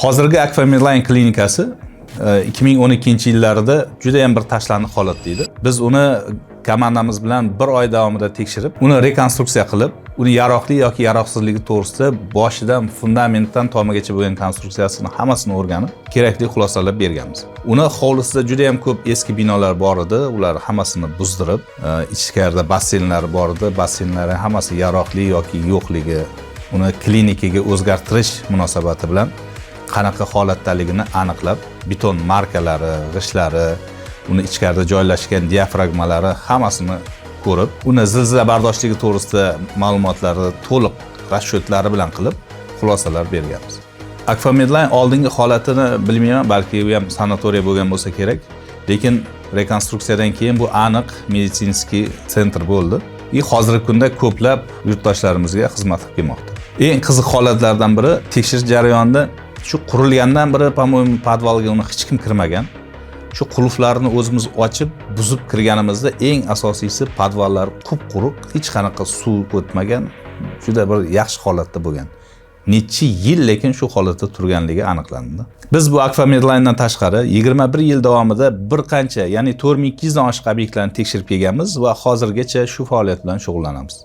Hozirgi Akfa Medline klinikasi 2012-yillarida juda ham bir tashlandiq holatda edi. Biz uni komandamiz bilan bir oy davomida tekshirib, uni rekonstruksiya qilib, uni yaroqli yoki yaroqsizligi to'g'risida boshidan, fundamentdan tomigacha bo'lgan konstruksiyasini hammasini o'rganib, kerakli xulosalar berganmiz. Uni hovlisida juda ham ko'p eski binolar bor edi, ular hammasini buzdirib, ichkarida basseynlar bor edi, basseynlarning hammasi yaroqli yoki yo'qligi, uni klinikaga o'zgartirish munosabati bilan qanaqa holatdaligini aniqlab, beton markalari, g'ishlari, uni ichkarida joylashgan diafragmalari hammasini ko'rib, uni zilzila bardoshligi to'g'risida ma'lumotlarni to'liq расчет lari bilan qilib, xulosalar berganmiz. Akfa Medline oldingi holatini bilmayman, balki u ham sanatoriya bo'lgan bo'lsa kerak, lekin rekonstruksiyadan keyin bu aniq медицинский центр bo'ldi и hozirgi kunda ko'plab yurtdoshlarimizga xizmat qilib kelmoqda. Eng qiziq holatlardan biri, tekshirish jarayonida shu qurilgandan beri, по-моему, podvalga uni hech kim kirmagan. Shu qulflarni o'zimiz ochib, buzib kirganimizda, eng asosiysi, podvallar qup quruq, hech qanaqa suv o'tmagan, juda bir yaxshi holatda bo'lgan. Necha yil lekin shu holatda turganligi aniqlandi. Biz bu Akfa Medline'dan tashqari 21 yil davomida bir qancha, ya'ni 4200 dan oshiq obyektlarni tekshirib kelganmiz va hozirgacha shu faoliyat bilan shug'ullanamiz.